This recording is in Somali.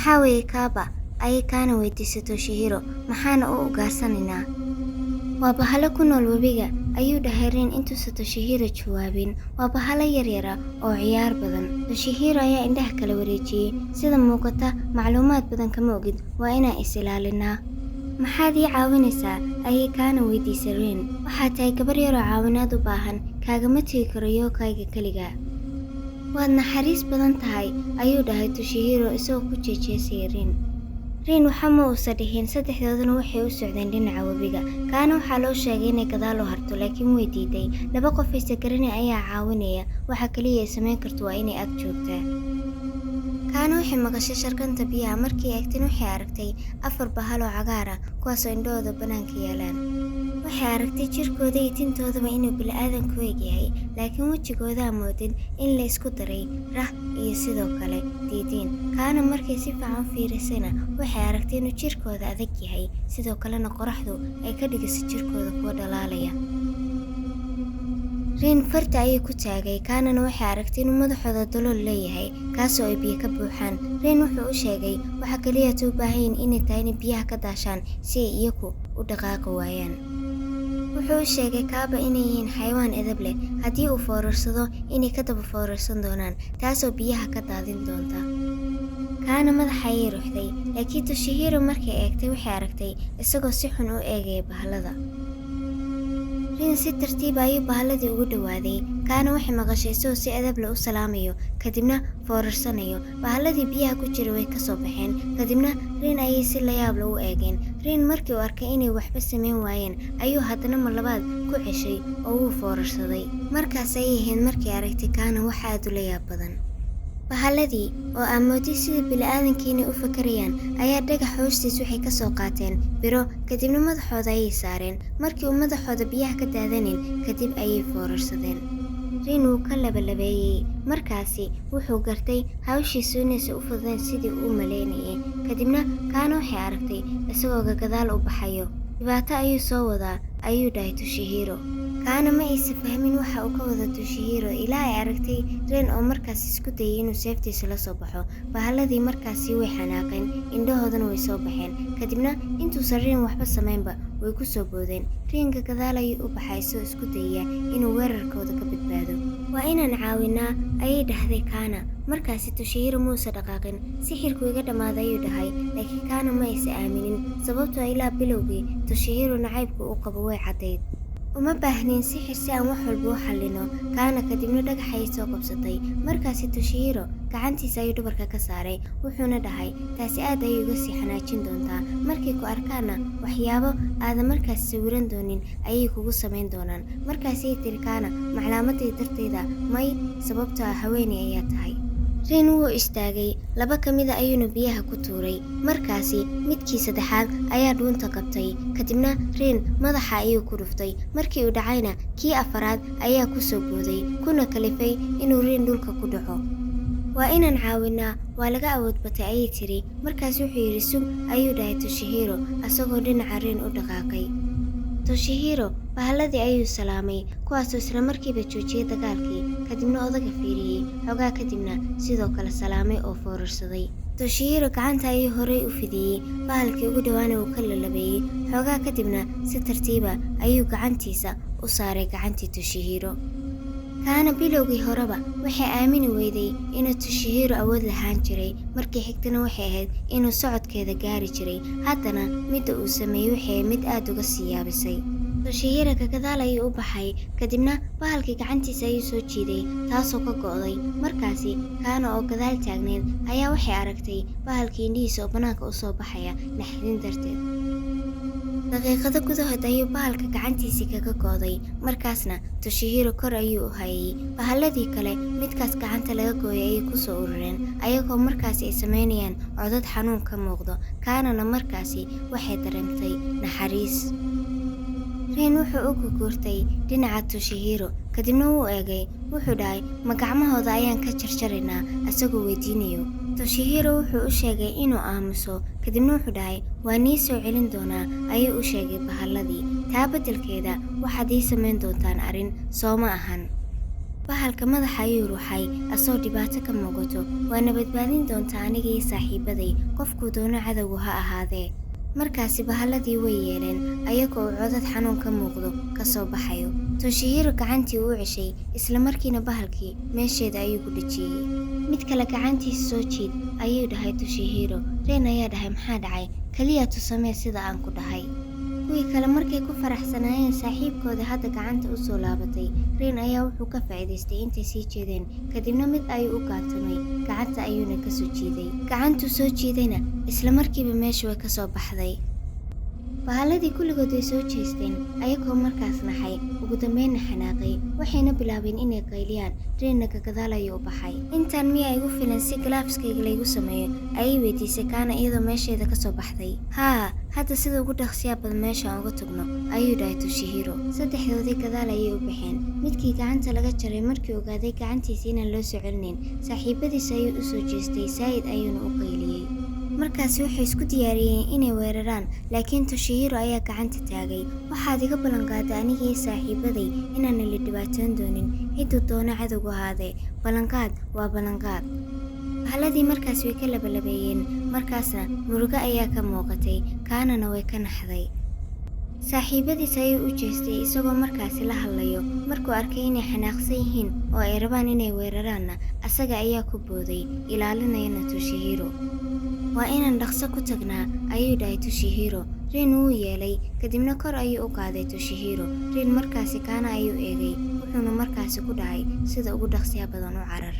Maxaa weeye Kaaba? Ayay Kaana weydiisay Toshihiro. Maxaana u ugaarsanaynaa? Waa bahalo ku nool webiga, ayuu dhahay Rin intuusan Toshihiro jawaabin. Waa bahalo yaryara oo ciyaar badan. Toshihiro ayaa indhaha kala wareejiyey. Sida muuqata macluumaad badan kama ogid, waa inaan is ilaalinaa. Maxaad ii caawinaysaa? Ayay Kaana weydiisay Rin. Waxaad tahay gabar yaroo caawinaad u baahan, kaagama tegi karo yookayga keligaa. Waad naxariis badan tahay, ayuu dhahay Toshihiro isagoo ku jeejeesaya Rin. Rin waxa ma uusan dhihin, saddexdooduna waxay u socdeen dhinaca webiga. Kaana waxaa loo sheegay inay gadaal u harto, laakiin way diiday. Laba qof aysa garanay ayaa caawinaya, waxa kaliya ay samayn karto waa inay ag joogtaa. Kaana waxay maqashay sharkanta biyaha, markii eegtayna waxay aragtay afar bahal oo cagaar ah, kuwaasoo indhahooda bannaanka yaalaan. Waxay aragtay jirkooda iyo tintoodaba inuu bini'aadanku u eg yahay, laakiin wejigooda moodid in la isku daray rah iyo sidoo kale diidiin. Kaana markay si fiican u fiirisayna waxay aragtay inuu jirkooda adag yahay, sidoo kalena qoraxdu ay ka dhigayso jirkooda kuwo dhalaalaya. Rin farta ayuu ku taagay, Kaanana waxay aragtay inuu madaxooda dalool leeyahay, kaasoo ay biyo ka buuxaan. Rin wuxuu u sheegay waxa kaliya u baahan yihiin inay tahay inay biyaha ka daashaan si ay iyagu u dhaqaaqi waayaan. Wuxuu u sheegay Kaaba inay yihiin xayawaan edeb leh, haddii uu foorarsado inay ka daba foorarsan doonaan, taasoo biyaha ka daadin doonta. Kaana madaxa ayay ruxday, laakiin Toshihiro markay eegtay waxay aragtay isagoo si xun u eegaya bahalada. Rin si tartiib ah ayuu bahalladii ugu dhowaaday. Kaana waxay maqashay isagoo si edeb leh u salaamayo, kadibna foorarsanayo. Bahalladii biyaha ku jiray way ka soo baxeen, kadibna Rin ayay si layaab leh u eegeen. Rin markii uu arkay inay waxba samayn waayeen, ayuu haddana mar labaad ku ceshay oo wuu foorarsaday. Markaas ayay ahayd markii aragtay Kaana wax aad u layaab badan. Bahalladii oo aan moodin sida bini'aadamka inay u fakarayaan ayaa dhagax hoostiis waxay ka soo qaateen biro, kadibna madaxooda ayay saareen. Markii uu madaxooda biyaha ka daadanin kadib ayay foorarsadeen. Rin wuu ka labalabeeyey. Markaasi wuxuu gartay hawshiisu inaysan u fududayn sidii uu u malaynayay. Kadibna Kaana waxay aragtay isagoo gadaal u baxayo. Dhibaato ayuu soo wadaa, ayuu dhahay Toshihiro. Kaana ma aysan fahmin waxa uu ka wado Toshihiro ilaa ay aragtay Rin oo markaas isku dayay inuu seeftiisa la soo baxo. Bahalladii markaasi way xanaaqeen, indhahoodana way soo baxeen. Kadibna intuusan Rin waxba samaynba way ku soo boodeen. Rinka gadaal ayuu u baxay isagoo isku dayaya inuu weerarkooda ka badbaado. Waa inaan caawinaa, ayay dhahday Kaana. Markaasi Toshihiro muusan dhaqaaqin. Sixirku iga dhammaaday, ayuu dhahay, laakiin Kaana ma aysan aaminin, sababtoo ilaa bilowgii Toshihiro nacaybka uu qabo way caddayd. Uma baahnin sixir si aan wax walba u xallino, Kaana kadibna dhagax ayay soo qabsatay. Markaasi Toshihiro gacantiisa ayuu dhabarka ka saaray, wuxuuna dhahay taasi aad ayay uga sii xanaajin doontaa. Markay ku arkaanna waxyaabo aadan markaas sawiran doonin ayay kugu samayn doonaan. Markaasay tiri Kaana, maclaamadii dartayda may, sababtoo ah haweeney ayaa tahay. Rin wuu istaagay, laba ka mida ayuuna biyaha ku tuuray. Markaasi midkii saddexaad ayaa dhuunta qabtay, kadibna Rin madaxa ayuu ku dhuftay. Markii uu dhacayna kii afaraad ayaa ku soo booday, kuna kalifay inuu Rin dhulka ku dhaco. Waa inaan caawinaa, waa laga awood batay, ayay tiri. Markaas wuxuu yidhi sug, ayuu dhahay Toshihiro asagoo dhinaca Rin u dhaqaaqay. Toshihiro bahalladii ayuu salaamay, kuwaasoo isla markiiba joojiyey dagaalkii, kadibna odaga fiiriyey xogaa, kadibna sidoo kale salaamay oo foorarsaday. Toshihiro gacanta ayuu horey u fidiyey, bahalkii ugu dhowaana wuu ka lalabeeyey xoogaa, kadibna si tartiiba ayuu gacantiisa u saaray gacantii Toshihiro. Kaana bilowgii horeba waxay aamini weyday inuu Toshihiro awood lahaan jiray. Markii xigtana waxay ahayd inuu socodkeeda gaari jiray. Haddana midda uu sameeyey waxay mid aad uga sii yaabisay. Toshihiro ka gadaal ayuu u baxay, kadibna bahalkii gacantiisa ayuu soo jiiday, taasoo ka go'day. Markaasi Kaana oo gadaal taagneyd ayaa waxay aragtay bahalkii indhihiisa oo bannaanka u soo baxaya naxdin darteed. Daqiiqado gudahood ayuu bahalka gacantiisii kaga go'day, markaasna Toshihiro kor ayuu u hayay. Bahalladii kale midkaas gacanta laga gooyay ayay ku soo urureen, ayagoo markaasi ay samaynayaan codad xanuun ka muuqdo. Kaanana markaasi waxay dareemtay naxariis. Rin wuxuu u guguurtay dhinaca Toshihiro, kadibna wuu eegay. Wuxuu dhahay ma gacmahooda ayaan ka jarjaraynaa, asagoo weydiinayo. Toshihiro wuxuu u sheegay inuu aamuso, kadibna wuxuu dhahay waa nii soo celin doonaa, ayuu u sheegay bahalladii. Taa beddelkeeda waxaad ii samayn doontaan arrin, soo ma ahan? Bahalka madaxa ayuu ruxay asoo dhibaato ka muuqato. Waana badbaadin doontaa aniga iyo saaxiibaday, qofkuu doono cadowgu ha ahaadee. Markaasi bahalladii way yeeleen ayagoo uu codad xanuun ka muuqdo ka soo baxayo. Toshihiro gacantii uu ceshay, isla markiina bahalkii meesheeda ayuu ku dhejiyey. Mid kale gacantiisa soo jiid, ayuu dhahay Toshihiro. Rein ayaa dhahay, maxaa dhacay? Kaliya tusamee sida aan ku dhahay. Kuwii kale markay ku faraxsanaayeen saaxiibkooda hadda gacanta u soo laabatay, Rein ayaa wuxuu ka faa'iidaystay intay sii jeedeen, kadibna mid ayuu u gaantamay, gacanta ayuuna ka soo jiiday. Gacantuu soo jiidayna isla markiiba meesha way ka soo baxday. Bahalladii kulligood way soo jeesteen ayagoo markaas naxay, ugu dambeynna xanaaqay, waxayna bilaabeen inay qayliyaan. Reinna gadaal ayuu u baxay. Intaan miyaa igu filan si galaafskayga laygu sameeyo? Ayay weydiisay Kaana iyadoo meesheeda ka soo baxday. Haa, hadda sida ugu dhaqsiyaa badan meesha aan uga tagno, ayuu dhahay Toshihiro. Saddexdoodii gadaal ayay u baxeen. Midkii gacanta laga jaray markii ogaaday gacantiisa inaan loo soo celinayn, saaxiibadiisa ayuu u soo jeestay, saa'id ayuuna u qayliyey. Markaasi waxay isku diyaariyeen inay weeraraan, laakiin Toshihiro ayaa gacanta taagay. Waxaad iga ballan qaaday aniga iyo saaxiibaday inaanan la dhibaatoon doonin, cidduu doono cadowgu ahaadee. Ballanqaad waa ballanqaad. Bahalladii markaas way ka labalabeeyeen, markaasna murugo ayaa ka muuqatay, Kaanana way ka naxday. Saaxiibadiis ayuu u jeestay isagoo markaasi la hadlayo. Markuu arkay inay xanaaqsan yihiin oo ay rabaan inay weeraraanna, asaga ayaa ku booday, ilaalinayana Toshihiro. Waa inaan dhaqso ku tagnaa, ayuu dhahay Toshihiro. Rein wuu yeelay, kadibna kor ayuu u qaaday Toshihiro. Rein markaasi Kaana ayuu eegay, wuxuuna markaasi ku dhahay, sida ugu dhaqsiya badan u carar.